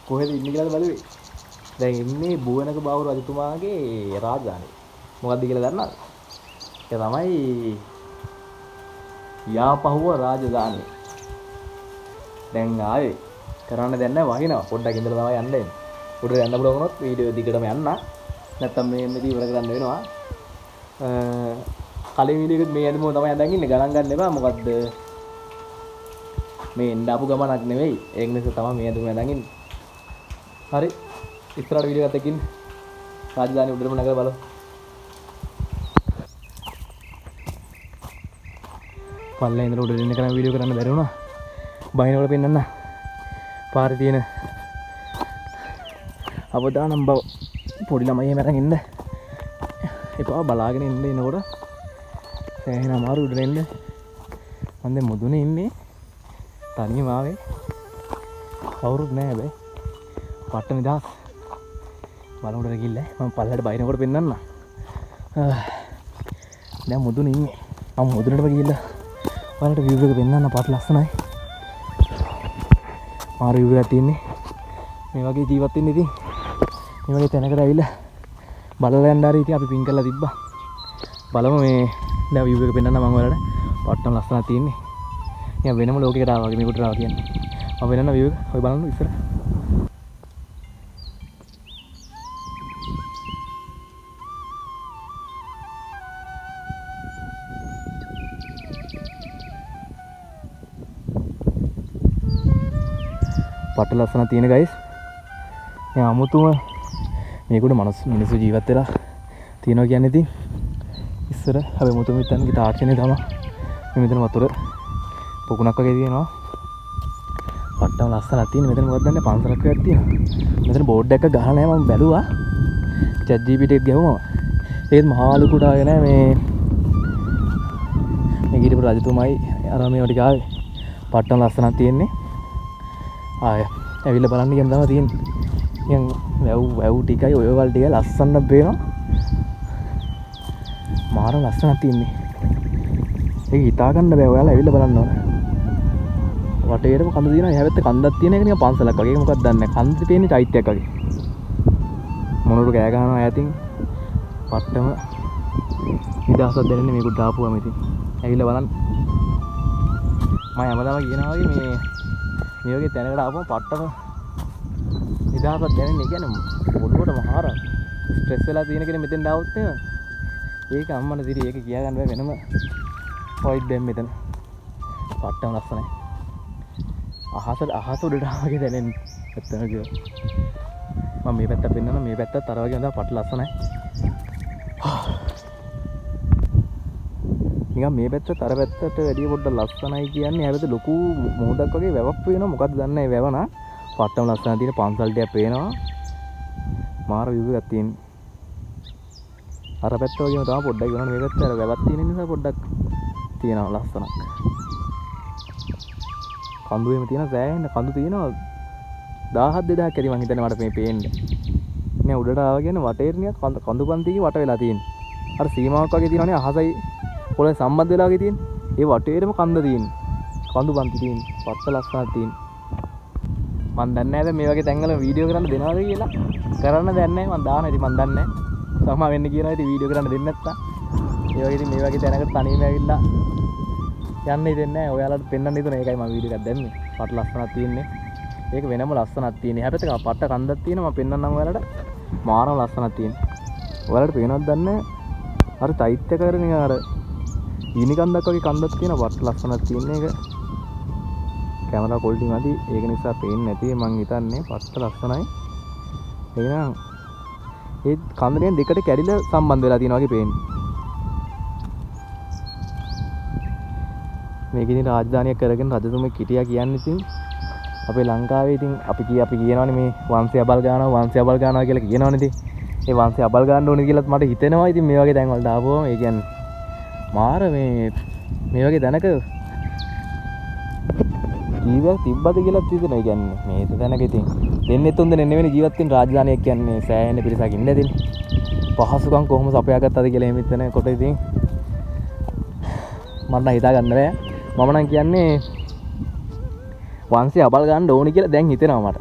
කොහෙද ඉන්නේ කියලාද බලුවේ? දැන් ඉන්නේ බුවනක බාහුව රජතුමාගේ රාජධානියේ. මොකද්ද කියලා දන්නවද? ඒක තමයි යාපහුව රාජධානිය. දැන් ආවේ කරන්න දෙයක් නැහැ, වහිනවා. පොඩ්ඩක් ඉඳලා තමයි යන්න වෙන්නේ. උඩට යන්න පුළුවන් වුණොත් වීඩියෝ දිගටම යන්න. නැත්තම් මේ මෙතන ඉවර කරන්න වෙනවා. කලින් වීඩියෝ එකෙත් මේ ඇඳුම තමයි අඳන් ඉන්නේ. ගණන් ගන්න එපා. මොකද්ද මේ එන්න ආපු ගමනක් නෙවෙයි. ඒක නිසා තමයි මේ ඇඳුම අඳන් ඉන්නේ. හරි, ඉස්සරහට වීඩියෝ එකත් එක්ක ඉන්න. රාජධානිය උඩටම නැගලා බලමු. පල්ලේ ඉඳලා උඩට එන්න කරන් වීඩියෝ කරන්න බැරි වුණා. බහිනකොට පෙන්නන්න පාරේ තියෙන අවදානම් බව. පොඩි ළමයි එහෙම අරන් එන්න එපා. බලාගෙන එන්න එනකොට සෑහෙන අමාරු උඩට එන්න. මං දැන් මුදුනේ ඉන්නේ, තනියම ආවේ, කවුරුත් නෑ. හැබැයි පට්ට නිදහස්. බලමු උඩට ගිහිල්ලා මං පල්ලයට බහිනකොට පෙන්නන්න. දැන් මුදුනේ ඉන්නේ. මං මුදුනටම ගිහිල්ලා ඔයාලට view එක පෙන්නන්න. පාට ලස්සනයි, මාරු view එකක් තියෙන්නේ. මේ වගේ ජීවත් වෙන්න ඉතින් මේ වගේ තැනකට ඇවිල්ලා බලලා යන්න හරි ඉතින් අපි පින් කරලා තිබ්බා. බලමු මේ දැන් view එක පෙන්නන්න මං ඔයාලට. පට්ටම ලස්සනක් තියෙන්නේ. නිකන් වෙනම ලෝකයකට ආවා වගේ මේකට ආවා කියන්නේ. මම පෙන්නන්න view එක. ඔය බලන්න ඉස්සර. පට්ට ලස්සනක් තියෙන ගයිස්. මේ අමුතුම මේකට මිනිස්සු ජීවත් වෙලා තියෙනවා කියන්නේ ඉතින් ඉස්සර අපේ මුතුන් මිත්තන්ගේ තාක්ෂණය තමයි. මේ මෙතන වතුර පොකුණක් වගේ තියෙනවා. පට්ටම ලස්සනක් තියෙන. මෙතන මොකක්ද දන්නේ පන්සලක් වගේ තියෙනවා. මෙතන බෝඩ් එකක් ගහලා නැහැ. මම බැලුවා chat GPT එකත් ගැහුවම. ඒත් මහා ලොකුට ආවේ නෑ. මේ ගිරිපුර රජතුමායි අර මේව ටික ආවේ. පට්ටම ලස්සනක් තියෙන්නේ. ආය ඇවිල්ලා බලන්න කියන තමයි තියෙන්නේ. නිකන් වැව් ටිකයි ඔය වල ටිකයි ලස්සනට පේනවා. මාර ලස්සනක් තියෙන්නේ. ඒක හිතා ගන්න බෑ. ඔයාලා ඇවිල්ලා බලන්න ඕන. වටේටම කඳු තියෙනවා. එහා පැත්තේ කන්දක් තියෙන එක නිකන් පන්සලක් වගේ. ඒක මොකක්ද දන්නේ නෑ. කන්ද පේන්නේ චෛත්‍යයක් වගේ. මොනරු කෑ ගහනවා ඈතින්. පට්ටම නිදහසක් දැනෙන්නේ මේක උඩ ආපුවම ඉතින්. ඇවිල්ලා බලන්න. මම හැමදාම කියනවා වගේ මේ වගේ තැනකට ආපුවම පට්ටම නිදහසක් දැනෙන්නේ. ඒ කියන්නේ ඔළුවට මහාර ස්ට්‍රෙස් වෙලා තියෙන කෙනෙක් මෙතෙන් ආවොත් එහෙම ඒක අම්මන සිරි ඒක කියා ගන්න බෑ. වෙනම වයිබ් දැන් මෙතන. පට්ටම ලස්සනයි. අහස උඩට ආවා වගේ දැනෙන්නේ. ඇත්තම කිව්වොත්. මම මේ පැත්ත පෙන්නනවා. මේ පැත්තත් අර වගේ හොඳ පට්ට ලස්සනයි. නිකන් මේ පැත්තත් අර පැත්තට වැඩිය පොඩ්ඩක් ලස්සනයි කියන්නේ. එහා පැත්තේ ලොකු මුහුදක් වගේ වැවක් පේනවා. මොකද්ද දන්නේ නැහැ වැව නා. පට්ටම ලස්සන තියෙන පන්සල් ටිකක් පේනවා. මාර view එකක් තියෙන්නේ. අර පැත්ත වගේම තමයි පොඩ්ඩක් වෙනවනේ මේ පැත්තේ අර වැවක් තියෙන නිසා පොඩ්ඩක් තියෙනවා ලස්සනක්. කඳු එහෙම තියෙන සෑහෙන කඳු තියෙනවා. 1000 2000ක් ඇති මං හිතන්නේ මට මේ පේන්නේ. නෑ උඩට ආවා කියන්නේ වටේට නිකන් කඳු පන්තියකින් වට වෙලා තියෙන්නේ. අර සීමාවක් වගේ තියෙනවනේ අහසයි පොළවේ සම්බන්ධ වෙලා වගේ තියෙන්නේ. ඒ වටේටම කන්ද තියෙන්නේ. කඳු පන්ති තියෙන්නේ. පට්ට ලස්සනක් තියෙන්නේ. මං දන්නේ නෑ දැන් මේ වගේ තැන්වල වීඩියෝ කරන්න දෙනවද කියලා. කරන්න දන්නේ නෑ මං දානවා ඉතින් මං දන්නේ නෑ. සමා වෙන්න කියනවා ඉතින් වීඩියෝ කරන්න දෙන්නේ නැත්තම්. ඒ වගේ ඉතින් මේ වගේ තැනකට තනියම ඇවිල්ලා යන්න හිතෙන්නේ නෑ. ඔයාලට පෙන්වන්න හිතුණා ඒකයි මං වීඩියෝ එකක් දැම්මේ. පට්ට ලස්සනක් තියෙන්නේ. ඒක වෙනම ලස්සනක් තියෙන්නේ. එහා පැත්තේ පට්ට කන්දක් තියෙනවා. මං පෙන්වන්නම් ඔයාලට. මාරම ලස්සනක් තියෙන්නේ. ඔයාලට පේනවද දන්නේ නෑ. අර චෛත්‍ය කරන නිකන් අර ගිනි කන්දක් වගේ කන්දක් තියෙනවා. පට්ට ලස්සනක් තියෙන්නේ ඒක. කැමරා ක්වොලිටි මදි. ඒක නිසා පේන්නේ නැති මං හිතන්නේ. පට්ට ලස්සනයි. ඒක නම් ඒ කන්ද නිකන් දෙකට කැඩිලා සම්බන්ධ වෙලා තියෙනවා වගේ පේන්නේ. මේක ඉතින් රාජධානියක් කරගෙන රජතුමෙක් හිටියා කියන්නේ ඉතින් අපේ ලංකාවේ ඉතින් අපි කියනවනේ මේ වංශය අබල් ගන්නවා, වංශය අබල් ගන්නවා කියලා කියනවනේ ඉතින්. ඒ වංශය අබල් ගන්න ඕනේ කියලාත් මට හිතෙනවා ඉතින් මේ වගේ තැන් වලට ආපුවම. ඒ කියන්නේ මාර මේ වගේ තැනක ජීවිතයක් තිබ්බද කියලාත් හිතෙනවා. ඒ කියන්නේ මේ තැනක ඉතින් දෙන්නේ තුන් දෙනෙක් නෙවෙයි ජීවත් වෙන රාජධානියක් කියන්නේ සෑහෙන පිරිසක් ඉන්න ඇතිනේ. පහසුකම් කොහොම සපයාගත්තද කියලා එහෙම හිතනකොට ඉතින් මට නම් හිතා ගන්න බෑ. මම නම් කියන්නේ වංශය අබල් ගන්න ඕනි කියලා දැන් හිතෙනවා මට.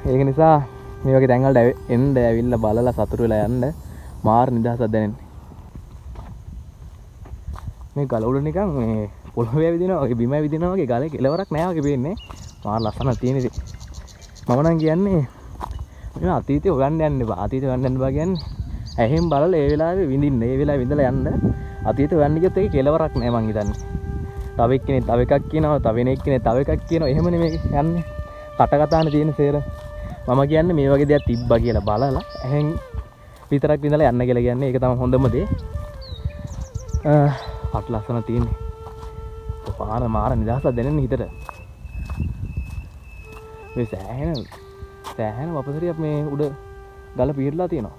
ඒක නිසා මේ වගේ තැන් වලට එන්න ඇවිල්ලා බලලා සතුටු වෙලා යන්න මාර නිදහසක් දැනෙන්නේ. මේ ගල උඩ නිකන් මේ පොළොවේ ඇවිදිනවා වගේ බිම ඇවිදිනවා වගේ ගලේ කෙලවරක් නෑ වගේ පේන්නේ. මාර ලස්සනක් තියෙන ඉතින්. මම නම් කියන්නේ මේ අතීතේ හොයන්න යන්න එපා. අතීතේ හොයන්න යන්න එපා කියන්නේ ඇහෙන් බලලා ඒ වෙලාවේ විඳින්න. ඒ වෙලාවේ විඳලා යන්න. අතීතේ හොයන්න ගියොත් ඒකේ කෙලවරක් නෑ මං හිතන්නේ. තව එක්කෙනෙක් තව එකක් කියනවා, තව වෙන එක්කෙනෙක් තව එකක් කියනවා. එහෙමනේ මේක යන්නේ. කට කතානේ තියෙන සේරම. මම කියන්නේ මේ වගේ දෙයක් තිබ්බා කියලා බලලා ඇහෙන් විතරක් විඳලා යන්න කියලා කියන්නේ. ඒක තමයි හොඳම දේ. පට ලස්සන තියෙන්නේ. පාර මාර නිදහසක් දැනෙන්නේ හිතට. මේ සෑහෙන සෑහෙන වපසරියක් මේ උඩ ගල පිහිටලා තියෙනවා.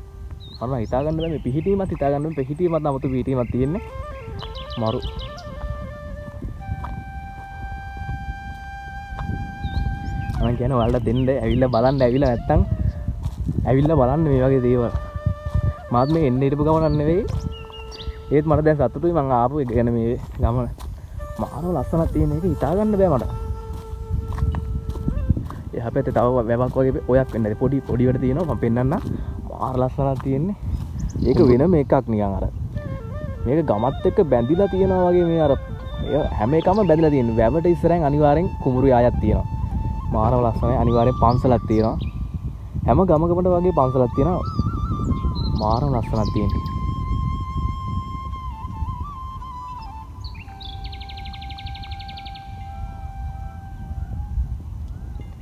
මම හිතා ගන්න බෑ මේ පිහිටීමත් හිතා ගන්න බෑ. පිහිටීමත් 아무තු පිහිටීමක් තියෙන්නේ. මරු. මම කියන්නේ ඔයාලට දෙන්න ඇවිල්ලා බලන්න, ඇවිල්ලා නැත්තම් ඇවිල්ලා බලන්න මේ වගේ දේවල්. මාත් මේ එන්න හිටපු ගමනක් නෙවෙයි. ඒත් මට දැන් සතුටුයි මං ආපු එක ගැන. මේ ගමන මාරව ලස්සනක් තියෙන එක හිතා ගන්න බෑ මට. එහා පැත්තේ තව වැවක් වගේ ඔයක් වෙන්න ඇති. පොඩි පොඩි වැඩ තියෙනවා මම පෙන්නන්නම්. මාර ලස්සනක් තියෙන්නේ. ඒක වෙනම එකක් නිකන් අර මේක ගමත් එක්ක බැඳිලා තියෙනවා වගේ. මේ අර ඒ හැම එකම බැඳිලා තියෙන්නේ. වැවට ඉස්සරහින් අනිවාර්යෙන් කුඹුරු යායක් තියෙනවා. මාරව ලස්සනයි. අනිවාර්යෙන් පන්සලක් තියෙනවා. හැම ගමකමට වගේ පන්සලක් තියෙනවා. මාරව ලස්සනක් තියෙන්නේ.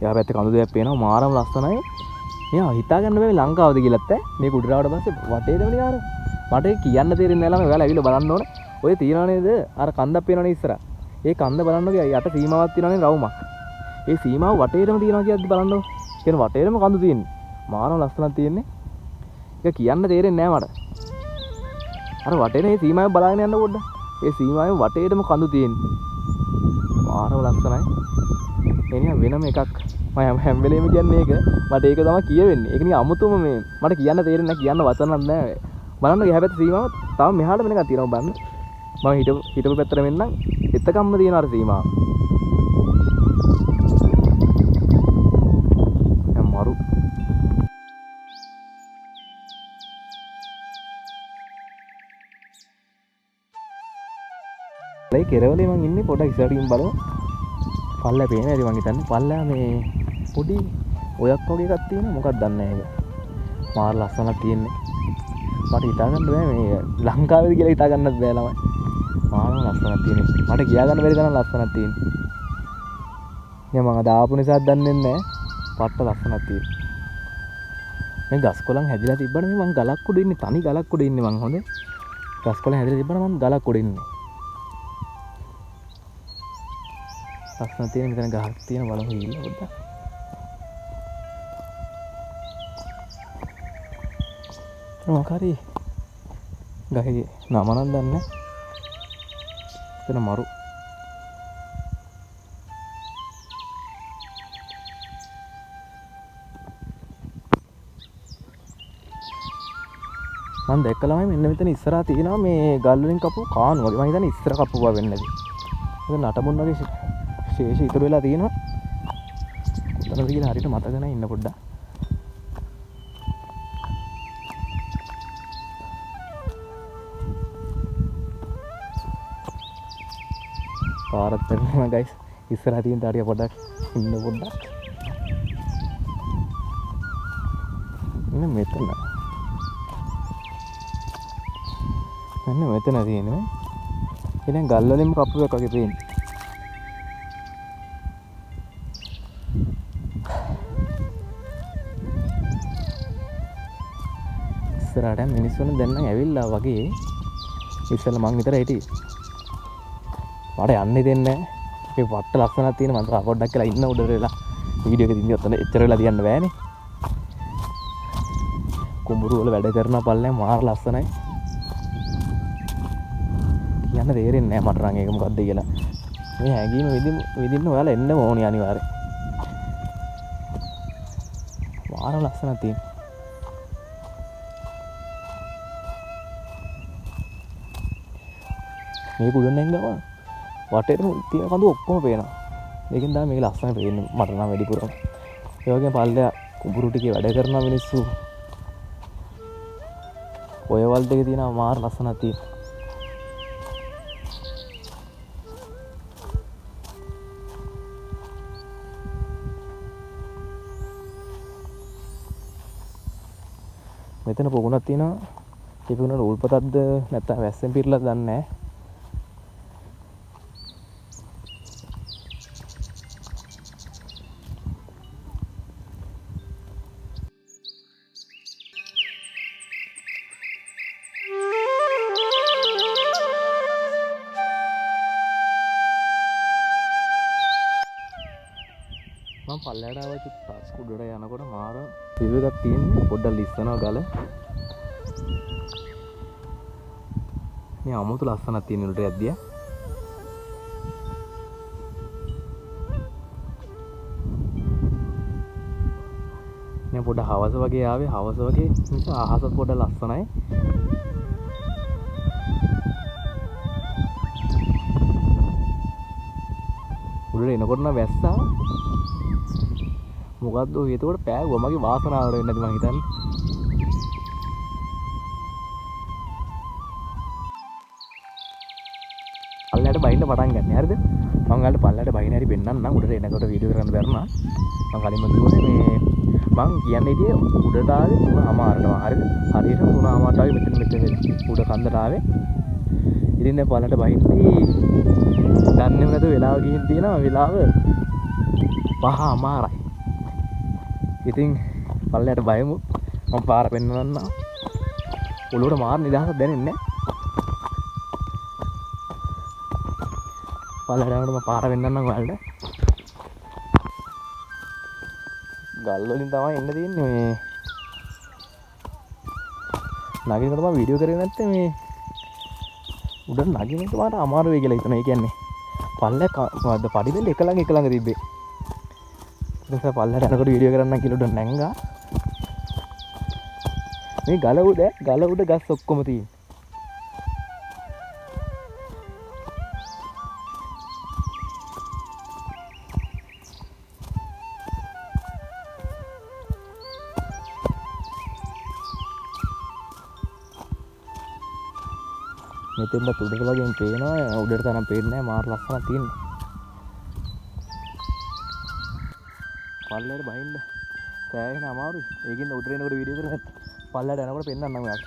එහා පැත්තේ කඳු දෙයක් පේනවා. මාරම ලස්සනයි. මෙයා හිතා ගන්න බෑ මේ ලංකාවද කියලාත් ඈ. මේක උඩට ආවට පස්සේ වටේටම නිකන් අර මට ඒක කියන්න තේරෙන්නේ නෑ ළමයි. ඔයාලා ඇවිල්ලා බලන්න ඕන. ඔය තියනවා නේද අර කන්දක් පේනවනේ ඉස්සරහ. ඒ කන්ද බලන්නකෝ යට සීමාවක් තියෙනවනේ රවුමක්. ඒ සීමාව වටේටම තියෙනවා කියද්දි බලන්නකෝ. කියන වටේටම කඳු තියෙන්නේ. මාරම ලස්සනක් තියෙන්නේ. ඒක කියන්න තේරෙන්නේ නෑ මට. අර වටේන මේ සීමාව බලාගෙන යන්න පොඩ්ඩක්. ඒ සීමාවෙන් වටේටම කඳු තියෙන්නේ. මාරම ලස්සනයි. ඒ නිකන් වෙනම එකක්. මම හැම වෙලේම කියන්නේ ඒක. මට ඒක තමයි කියවෙන්නේ. ඒක නිකන් අමුතුම මේ මට කියන්න තේරෙන්නේ නැහැ. කියන්න වචනක් නැහැ. බලන්න එහා පැත්තේ සීමාව තව මෙහාට වෙන එකක් තියෙනවා බලන්න. මම හිටපු පැත්තට මෙන්නම් එතකම්ම තියෙන අර සීමාව. දැන් මරු. ඒ කෙරවලේ මං ඉන්නේ. පොඩක් ඉස්සරහට ගිහින් බලමු. පල්ලා පේන ඇති මං හිතන්නේ. පල්ලා මේ පොඩි ඔයක් වගේ එකක් තියෙනවා. මොකක්ද දන්නේ නැහැ ඒක. මාර ලස්සනක් තියෙන්නේ. මට හිතා ගන්න බෑ මේ ලංකාවේද කියලා හිතා ගන්නත් බෑ ළමයි. මාරම ලස්සනක් තියෙන්නේ. මට කියා ගන්න බැරි තරම් ලස්සනක් තියෙන්නේ. නෑ මං අද ආපු නිසාත් දන්නේ නෑ. පට්ට ලස්සනක් තියෙන්නේ. මේ ගස් කොළන් හැදිලා තිබ්බනේ මේ මං ගලක් උඩ ඉන්නේ. තනි ගලක් උඩ ඉන්නේ මං. හොඳේ. ගස් කොළන් හැදිලා තිබ්බනේ මං ගලක් උඩ ඉන්නේ. ලස්සන තියෙන මෙතන ගහක් තියෙන බලමු ගිහිල්ලා පොඩ්ඩක්. මොකක් හරි ගහේ නම නම් දන්නේ නැහැ. එතන මරු. මං දැක්ක ළමයි මෙන්න මෙතන ඉස්සරහා තියෙනවා මේ ගල් වලින් කපපු කානු වගේ. මං හිතන්නේ ඉස්සර කපපුවා වෙන්නේ නැති. එතන නටබුන් වගේ ශේෂ ඉතුරු වෙලා තියෙනවා. කොතනද කියලා හරියට මතක නැහැ. ඉන්න පොඩ්ඩක්. පාරත් පෙරළුණා ගයිස්. ඉස්සරහා තියෙන තාරිය පොඩ්ඩක් ඉන්න පොඩ්ඩක්. ඉන්න මෙතන. මෙන්න මෙතන තියෙන්නේ. එනම් ගල් වලින්ම කප්පු එකක් වගේ පේන්නේ. ඉස්සරහට මිනිස්සුන් දැන් නම් ඇවිල්ලා වගේ. ඉස්සෙල්ලා මං විතරයි හිටියේ. මට යන්න හිතෙන්නේ නෑ. මේ වට්ට ලස්සනක් තියෙන මං තව පොඩ්ඩක් කියලා ඉන්න උඩට වෙලා වීඩියෝ එක දින්නේ ඔතන එච්චර වෙලා තියන්න බෑනේ. කුඹුරු වල වැඩ කරන පල්ලෙන් මාර ලස්සනයි. කියන්න තේරෙන්නේ නෑ මට නම් ඒක මොකද්ද කියලා. මේ හැඟීම විඳින්න ඔයාලා එන්න ඕනි අනිවාර්යෙන්. මාර ලස්සනක් තියෙන. මේක උඩ නැංගම වටේටම තියෙන කඳු ඔක්කොම පේනවා. ඒකෙන් තමයි මේක ලස්සන පේන්නේ මට නම් වැඩිපුරම. ඒ වගේම පල්ලෙහා කුඹුරු ටිකේ වැඩ කරන මිනිස්සු. ඔයවල් දෙක තියෙනවා මාර ලස්සනක් තියෙනවා. මෙතන පොකුණක් තියෙනවා. ඒ පොකුණට උල්පතක්ද නැත්නම් වැස්සෙන් පිරලාද දන්නේ නැහැ. මං පල්ලයට ආවා චුට්ටක් උඩට යනකොට මාර රිව් එකක් තියෙන්නේ. පොඩ්ඩක් ලිස්සනවා ගල. මේ අමුතු ලස්සනක් තියෙන උඩට යද්දියා. මේ පොඩ හවස වගේ ආවේ. හවස වගේ නිසා අහස පොඩ ලස්සනයි. උඩට එනකොට නම් වැස්සා. මොකද්ද ඔය එතකොට පෑගුවා. මගේ වාසනාවට වෙන්නේ නැති මං හිතන්නේ. පල්ලයට බහින්න පටන් ගන්න. හරිද? මං ඔයාලට පල්ලයට බහින හැටි පෙන්නන්නම්. උඩට එනකොට වීඩියෝ කරන්න බැරුණා. මං කලින්ම කිව්වනේ මේ මං කියන්න හිටියේ උඩට ආවේ 3:00ට මං. හරිද? හරියට 3:00ට ආවේ මෙතන මෙතන උඩ කන්දට ආවේ. ඉතින් දැන් පල්ලයට බහිද්දී දන්නේම නැතුව වෙලාව ගිහින් තියෙනවා. වෙලාව 5:00යි. ඉතින් පල්ලයට බයමු. මං පාර පෙන්නන්නම්. ඔලුවට මාර නිදහසක් දැනෙන්නේ නෑ. පල්ලයට යනකොට මං පාර පෙන්නන්නම් ඔයාලට. ගල් වලින් තමයි එන්න තියෙන්නේ. මේ නගිනකොට මං වීඩියෝ කරේ නැත්තේ මේ උඩ නගිනකොට මට අමාරු වෙයි කියලා හිතුණා. ඒ කියන්නේ පල්ලය මොකද්ද පඩි බෙල්ල එක ළඟ එක ළඟ තිබ්බේ. ඊට පස්සේ පල්ලයට යනකොට වීඩියෝ කරන්න කියලා උඩ නැංගා. මේ ගල උඩ ගස් ඔක්කොම තියෙන්නේ. මෙතෙන්ට උඩට වගේම පේනවා. උඩට තරම් පේන්නේ නැහැ. මාර ලස්සනක් තියෙන්නේ. පල්ලයට බහින්න සෑහෙන අමාරුයි. ඒකින්ද උඩට එනකොට වීඩියෝ කරලා නැත්තේ. පල්ලයට යනකොට පෙන්නන්නම් ඔයාලට.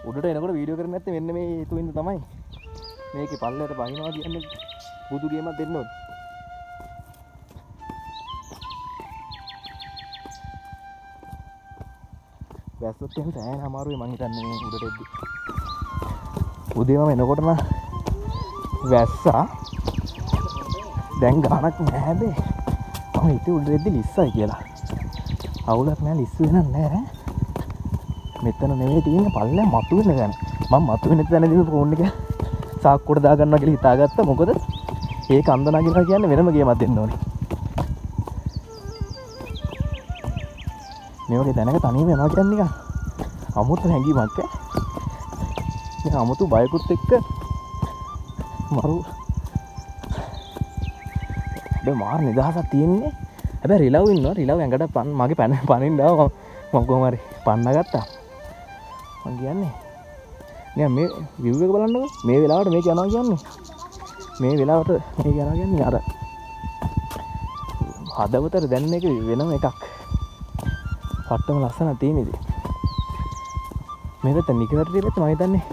උඩට එනකොට වීඩියෝ කරන්නේ නැත්තේ මෙන්න මේ හේතුවෙන්ද තමයි. මේකේ පල්ලයට බහිනවා කියන්නේ බුදු ගේමක් දෙන්න ඕනේ. වැස්සොත් එහෙම සෑහෙන අමාරුයි මං හිතන්නේ මේ උඩට එද්දි. උදේම එනකොට නම් වැස්සා. දැන් ගාණක් නෑ හැබැයි. මම හිතුවේ උඩට එද්දි ලිස්සයි කියලා. අවුලක් නෑ, ලිස්සු වෙනක් නෑ. මෙතන නෙමෙයි තියෙන්නේ පල්ලෙන් මතුවෙන තැන. මං මතුවෙන තැනදී ෆෝන් එක සාක්කුවට දාගන්නවා කියලා හිතාගත්තා. මොකද ඒ කන්ද නගිනවා කියන්නේ වෙනම ගේමක් දෙන්න ඕනේ. මේ වගේ තැනක තනියම යනවා කියන්නේ නිකන් අමුතු හැඟීමක් ඈ. නිකන් අමුතු බයකුත් එක්ක මරු. හැබැයි මාර නිදහසක් තියෙන්නේ. හැබැයි රිලව් ඉන්නවා. රිලව් ඇඟට මගේ පනින්න ආවා. මම කොහොම හරි පන්න ගත්තා. මං කියන්නේ නිකන් මේ විව් එක බලන්නකෝ. මේ වෙලාවට මේක යනවා කියන්නේ. මේ වෙලාවට මේක යනවා කියන්නේ අර හදවතට දැනෙන එක වෙනම එකක්. පට්ටම ලස්සන තියෙන ඉතින්. මේ පැත්ත නිකවැටරිය පැත්ත මම හිතන්නේ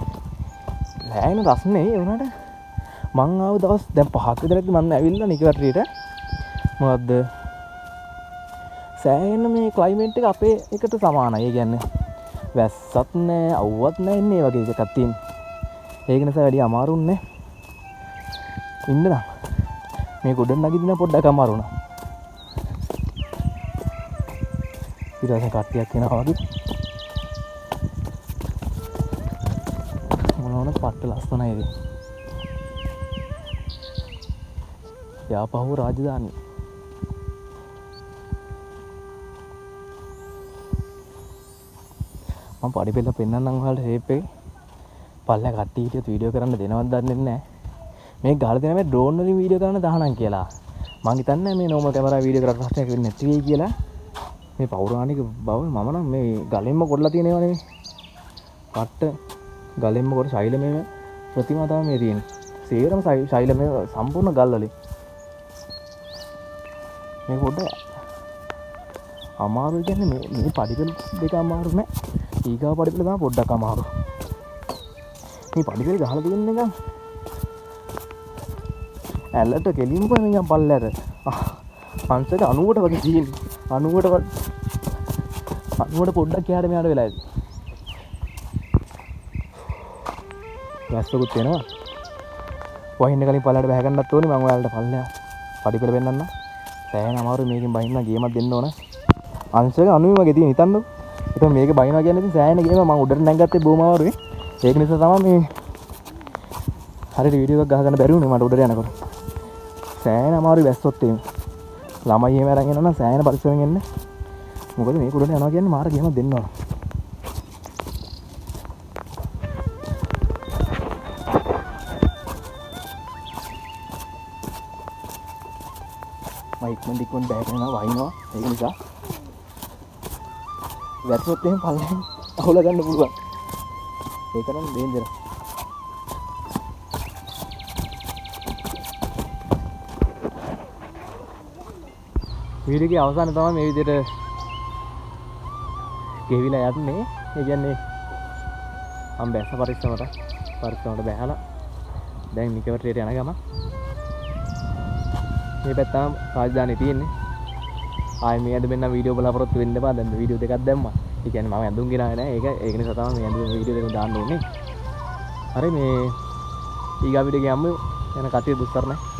ලෑයෙන රස්නේ. ඒ වුණාට මං ආව දවස් දැන් 5ක් විතර ඇති මං ඇවිල්ලා නිකවැටරියට. මොකද්ද සෑහෙන මේ ක්ලයිමේට් එක අපේ එකට සමානයි. ඒ කියන්නේ වැස්සත් නෑ, අවුවත් නෑ, ඉන්නේ ඒ වගේ එකක් තියෙන්නේ. ඒක නිසා වැඩි අමාරුත් නෑ. ඉන්න නම් මේ ගොඩ නගින්න පොඩ්ඩක් අමාරු වුණා. ඊට පස්සේ කට්ටියක් එනවා වගේ. මොන වුණත් පට්ට ලස්සනයි ඉතින්. යාපහුව රාජධානිය. මම පඩි පෙළ පෙන්නන්නම් ඔයාලට ෂේප් එක. පල්ලෙහා කට්ටිය හිටියොත් වීඩියෝ කරන්න දෙනවද දන්නේ නැහැ. මේ ගහලා තියෙන මේ ඩ්‍රෝන් වලින් වීඩියෝ කරන්න තහනම් කියලා. මං හිතන්නේ මේ නෝමල් කැමරා වීඩියෝ කරලා ප්‍රශ්නයක් වෙන්නේ නැති වෙයි කියලා. මේ පෞරාණික බව මම නම් මේ ගලෙන්ම කොටලා තියෙන ඒවා නෙමෙයි. පට්ට ගලෙන්ම කොට ශෛලමය ප්‍රතිමා තමයි මේ තියෙන්නේ. සේරම ශෛලමය සම්පූර්ණ ගල් වලින්. මේක පොඩ්ඩක් අමාරුයි කියන්නේ මේ පඩිපෙළ දෙක අමාරු නෑ. ඊගාව පඩිපෙළ තමයි පොඩ්ඩක් අමාරු. මේ පඩිපෙළ ගහලා තියෙන එක ඇලට කෙලින්ම නිකන් පල්ලයට. අංශක 90ට වගේ තියෙන්නේ. 90ට පොඩ්ඩක් එහාට මෙහාට වෙලා ඇති. වැස්සකුත් එනවා. වහින්න කලින් පල්ලයට බහ ගන්නත් ඕනේ. මං ඔයාලට පල්ලෙහා පඩිපෙළ පෙන්නන්න. සෑහෙන අමාරුයි මේකෙන් බහින්න ගේමක් දෙන්න ඕන. අංශක 90 වගේ තියෙන හිතන්නකෝ. ඉතින් මේක බහිනවා කියන්නේ ඉතින් සෑහෙන ගේම. මං උඩට නැංගත්තේ බොහොම අමාරුයි. ඒක නිසා තමයි මේ හරියට වීඩියෝ එකක් ගහගන්න බැරි වුණේ මට උඩට යනකොට. සෑහෙන අමාරුයි වැස්සොත් එහෙම. ළමයි එහෙම අරන් එනවා නම් සෑහෙන පරිස්සමෙන් එන්න. මොකද මේක උඩට යනවා කියන්නේ මාර ගේමක් දෙන්න ඕන. මම ඉක්මනට ඉක්මනට බෑග් යනවා වහිනවා. ඒක නිසා වැස්සොත් එහෙම පල්ලෙන් අහුලා ගන්න පුළුවන්. ඒක නම් ඩේන්ජරස්. වීඩියෝ එකේ අවසානයේ තමයි මේ විදිහට ගෙවිලා යන්නේ. ඒ කියන්නේ මම බැස්ස පරිස්සමට බැහැලා දැන් නිකවටේට යන ගම මේ පැත්ත තමයි රාජධානිය තියෙන්නේ. ආයේ මේ ඇඳුමෙන් නම් වීඩියෝ බලාපොරොත්තු වෙන්න එපා. දැන් වීඩියෝ දෙකක් දැම්මා. ඒ කියන්නේ මම ඇඳුම් ගෙනාවේ නෑ. ඒක නිසා තමයි මේ ඇඳුම වීඩියෝ දෙකම දාන්න ඕනේ. හරි මේ ඊගා වීඩියෝ එකේ යමු. යන කට්ටිය දුස්සරණයි.